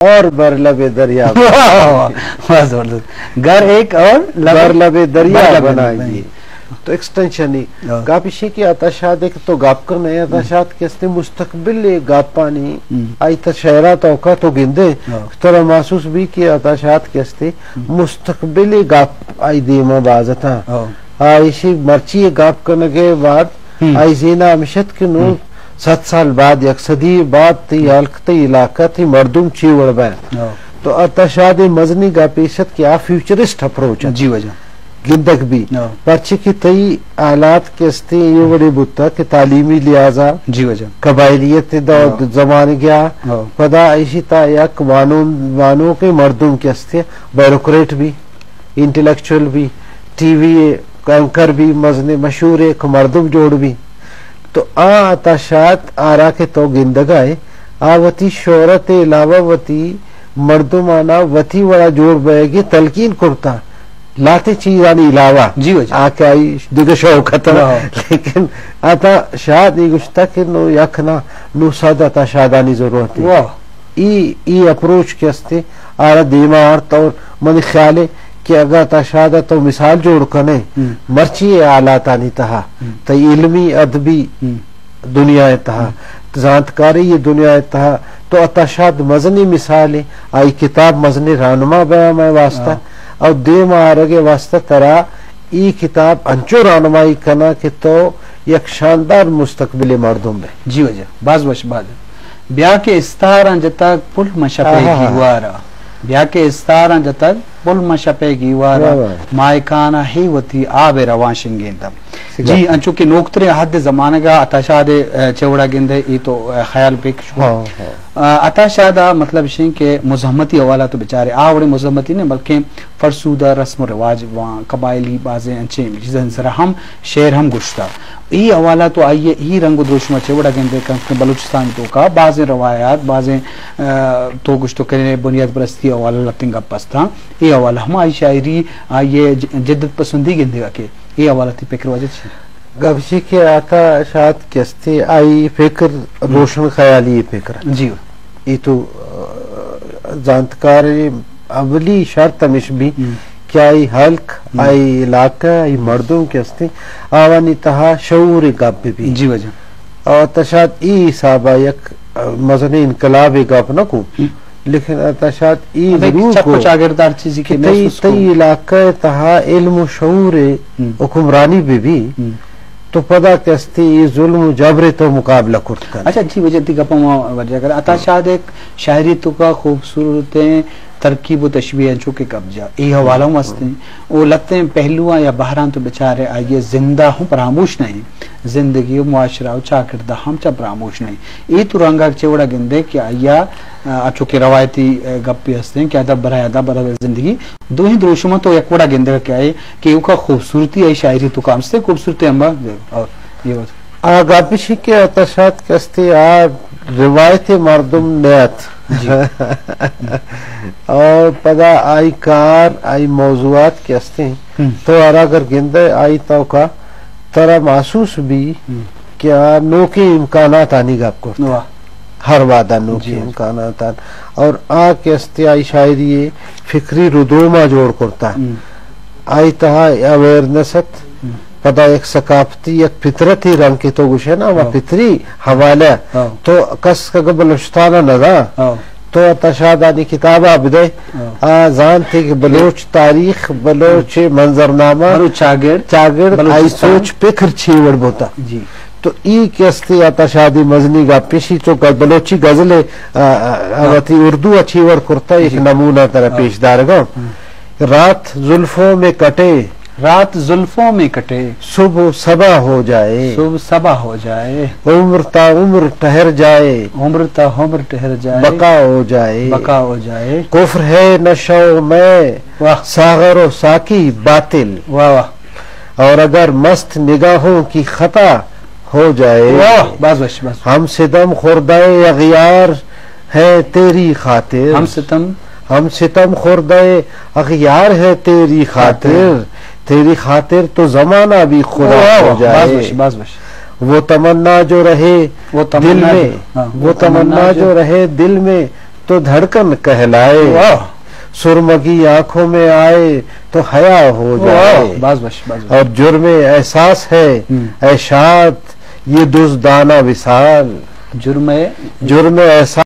اور بر لب دریا واہ، واہ، واہ، واہ، زبردست۔ گھر ایک اور لب بر لب دریا بر لب بنائیے۔ بنائیے۔ تو ایکسٹینشن ہی۔ ہاں۔ گپ ایشی کہ عطا شاد ایک تو گپ کرنے، عطا ہم۔ شاد کہ استے مستقبل گپانی، ہم۔ آئی تا شعرات اوقات تو گندے، ہاں۔ ترا محسوس بھی کہ عطا شاد کہ استے ہم۔ مستقبل گپ آئی دیما بازتا۔ ہاں۔ آ ایشی مرچی گپ کنگے بعد ہم۔ آئی زینا ہمیشت کہ نو ہم۔ صد سال بعد، یک صدی بعد تئی ہلک، تئی علاقہ، تئی مردم چی وڑ بہ۔ ہاں۔ تو عطا شاد مزنی گپ ایشت کہ آ فیوچرسٹ اپروچ ات۔ جی واجہ۔ گندگ بی۔ ہاں۔ پرچے کہ تئی حالات کہ استے یہ وڑے بوتا کہ تعلیمی لحاظا جی واجہ۔ قبائلیت دا ہاں۔ زمانگیا ہاں۔ پدا ایشی تا یک وانو، وانو کے مردم کہ استے بیوروکریٹ بی، انٹلیکچوئل بی، ٹی وی اینکر بی، مزن مشہور ایک مردم جوڑ بی۔ تو آ عطا شاد آرا کہ تو گندگا ہے، آ وتی شہرت علاوہ وتی مردمانا وتی وڑا جوڑ بئیگی تلقین کرتا۔ لہتے چیزانی علاوہ جی واجہ۔ آ کہ آئی دگہ شوق اتنا۔ واہ۔ لیکن عطا شاد ای گشتا کہ نو یک نہ، نو صد عطا شادانی ضرورت ہے۔ واہ۔ ای، ای اپروچ کہ استے، آرا دیما آرت اور منی خیال ہے کہ اگاں عطا شاد تو مثال جوڑ کنے، ہم۔ مرچی اے حالاتانی تہا، ہم۔ تئی علمی، ادبی ہم۔ دنیا ء تہا، ہم۔ زانتکاری ء دنیا ء تہا، تو عطا شاد مزنی مثال ہے، آئی کتاب مزنی رہنما بیا مئے واسطہ، ہاں۔ اور دیما آرگ ء واسطہ ترا ای کتاب انچو رہنمائی کنا کہ تو یک شاندار مستقبل مردم بے۔ جی واجہ، باز وش، باز۔ بیا کہ استاراں جتگ پل مں شپے ہاں، ہاں، ہاں۔ گیوارا۔ بیا کہ استاراں جتگ پل مں شپے گیوارا۔ واہ، واہ۔ ماہکانا ہی وتی آب روان شنگینتم۔ سگا۔ جی، انچو کہ نوکتریں عہد زمانگا عطا شاد، اے، چہ وڑا گندے، ای تو، اے، خیال پیک شو۔ ہاں، ہاں۔ آ، عطا شاد ء مطلب شیں کہ مزاحمتی حوالہ تو بچارے، آ وڑیں مزاحمتی نہ، بلکیں فرسودہ رسم و رواج واں، قبائلی بازیں انچیں چیزاں سرا ہم شعر ہم گوشتا۔ ای حوالہ تو آئی ء ای رنگ و دروشم ء چہ وڑا گندے کن کہ بلوچستان توکا بازیں روایات، بازیں، آ، تو گوشتو کنے بنیاد پرستی حوالہ لتیں گپ استاں۔ ای حوالہ ہم آئی شاعری، آئی ء ج-، جدت پسندی گندے کہ ای حوالہ تی فکر واجہ چی؟ گپ چی کہ عطا شاد کہ استے آئی فکر ہم۔ روشن خیالی فکر ات۔ جی۔ ای تو، آ، زانتکار اولی شرط ہمیش بی ہم۔ کہ آئی ہلک، ہم۔ آئی علاقہ، آئی مردم کہ استے آوانی تہا شعور گپ بی۔ جی واجہ۔ اور عطا شاد ای حسابا یک، آ، مزنیں انقلاب گپ نہ کو۔ ہم۔ لیکن عطا شاد ای ابے ضرور چپ کو و چاگرد ہر چیزی کہ کہ تئی، محسوس کو۔ تئی علاقہ تہا علم و شعور ہم۔ حکمرانی بہ بی، ہم۔ تو پدا کہ استی ای ظلم و جبر تو مقابلہ کرت کن۔ اچھا، جی واجہ تی گپا ما واجہ کر۔ عطا ہم۔ شاد ایک شاعری توکا خوبصورتیں ترکیب و تشبیہ انچو کہ قبضہ۔ ای حوالہ ہم ہم۔ استیں۔ او لتیں پہلواں یا بہراں تو بچارے آئیے زندہ ہم پراموش نہیں۔ زندگی و معاشرہ و چاکردہ ہم چہ پراموش نہیں۔ ای تو رنگا چہ وڑا گندے کہ آیا، آ، چونکہ روایتی، آ، گپی ہستیں کہ ادب برای ادب، ادب زندگی، دوہیں دروشماں تو یک وڑا گندگ کہ آئے کہ اوکا خوبصورتی آئی شاعری تو کام سے خوبصورتی ہم با-، اور یہ بات۔ آ گپ شی کہ عطا شاد کہ استے آ روایت مردم نیت۔ جی۔ اور پدا آئی کار، آئی موضوعات کہ استے، ہم۔ تو ہر اگر گندے آئی توکا ترا محسوس بی ہم۔ کہ آ نوکیں امکانات آنی گپ کرت۔ واہ۔ ہر وہدا نوکیں جی، جی۔ امکانات آن۔ اور آ کہ استے آئی شاعری فکری ردوما جوڑ کرتا۔ ہم۔ آئی تہا اویئرنس ات، ہم۔ پدا یک ثقافتی، یک فطرتی رنگ کہ تو گوشے نا، ہما ہاں۔ فطری حوالہ۔ ہاں۔ تو کس کہ بلوچستان نہ دا، ہاں۔ تو عطا شاد آنی کتابا بدے، ہاں۔ آ زانتے کہ بلوچ تاریخ، بلوچ ہاں۔ منظرنامہ، بلوچ چاگرد، چاگرد، آئی بلوچستان۔ سوچ فکر چی وڑ بوتا۔ جی۔ تو ای کہ استی عطا شادی مزنی گپ شی، چو کہ بلوچی غزل، آ، آ، آ، ہاں۔ وتی اردو چی وڑ کرتا، ایک جی۔ نمونہ ترا ہاں۔ پیش دارگا۔ ہاں۔ رات زلفوں میں کٹے۔ رات زلفوں میں کٹے۔ صبح صبا ہو جائے۔ صبح صبا ہو جائے۔ عمر تا عمر ٹہر جائے۔ عمر تا عمر ٹہر جائے۔ بقا ہو جائے۔ بقا ہو جائے۔ کفر ہے نشہ و مے، واہ۔ ساغر و ساقی باطل۔ واہ واہ۔ اور اگر مست نگاہوں کی خطا ہو جائے۔ واہ، باز وش، باز وش۔ ہم ستم خوردہ اغیار ہے تیری خاطر۔ ہم ستم۔ ہم ستم خوردہ اغیار ہے تیری خاطر۔ خاطر۔ تیری خاطر تو زمانہ بھی خدا واہ، ہو واہ، جائے۔ باز وش، باز وش۔ وہ تمنا جو رہے وہ تمنا دل میں، جو، ہاں، وہ وہ تمنا تمنا جو جو رہے دل میں، تو دھڑکن کہلائے۔ واہ۔ سرمگی آنکھوں میں آئے تو حیا ہو جائے۔ واہ، باز وش، باز وش۔ اور جرم احساس ہے، ہم۔ اے شاد، یہ دزدانہ وصال۔ جرم ہے۔ جرم احساس